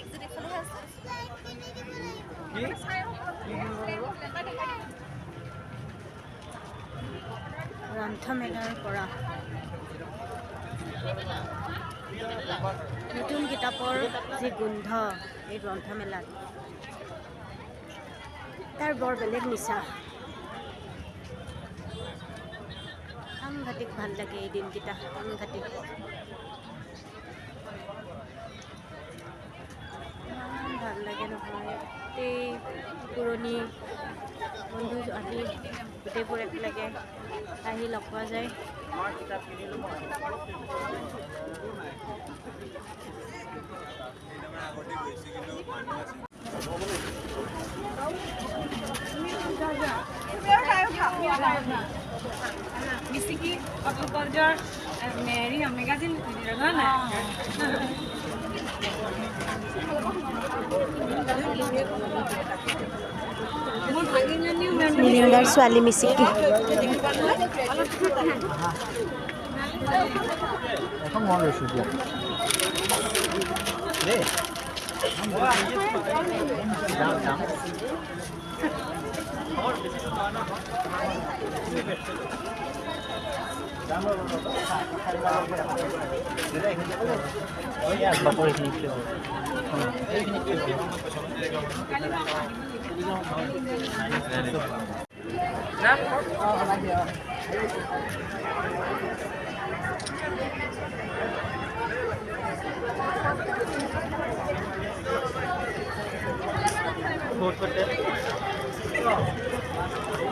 Exit এইফালেহে আছে। কি কি কিনিব লাগিব? গ্ৰন্থমেলাৰ পৰা নতুন কিতাপৰ যি গোন্ধ এই গ্ৰন্থমেলাত, তাৰ বৰ বেলেগ নিচা। সাংঘাতিক ভাল লাগে এই দিনকেইটা, সাংঘাতিক। ইমান ভাল লাগে নহয়, গোটেই পুৰণি বন্ধু আহি গোটেইবোৰ একেলগে আহি লগ পোৱা যায়। মিচিকি অটল হেৰি মেগাজিন নাই। মোৰ ভাগিনজনীও। নীলিমদাৰ ছোৱালী মিচিকি। এখন মই লৈছোঁ দিয়া দেই। যাম যাম।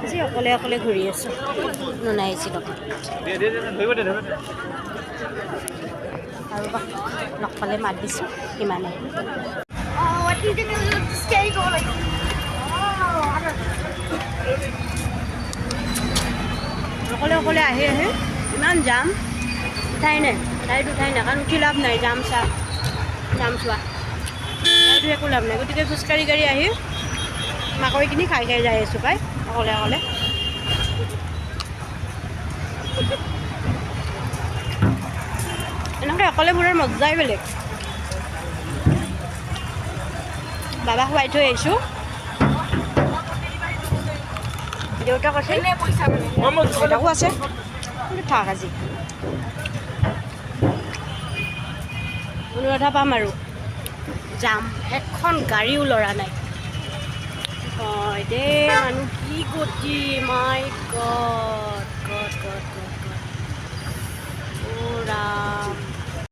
আজি অকলে অকলে ঘূৰি আছোঁ, কোনো নাই আজি লগত। কাৰোবাক লগ পালে মাত দিছোঁ, সিমানেই। অকলে অকলে আহি আহি ইমান জাম, উঠাই নাই গাড়ীত, উঠাই নাই, কাৰণ উঠি লাভ নাই। জাম চা, জাম চোৱা, গাড়ীত একো লাভ নাই। গতিকে খোজকাঢ়ি গাড়ী আহি মাকৈখিনি খাই খাই যাই আছোঁ পাই অকলে অকলে। এনেকৈ অকলে ফুৰাৰ মজাই বেলেগ। বাবা খুৱাই থৈ আহিছোঁ, দেউতাক আছে, দেউতাকো আছে, কিন্তু থাক আজি অনুৰাধা পাম আৰু যাম। এখন গাড়ীও লৰা নাই। হয় দেই, মানুহ কি গতি! My God God God God God, O' Ram.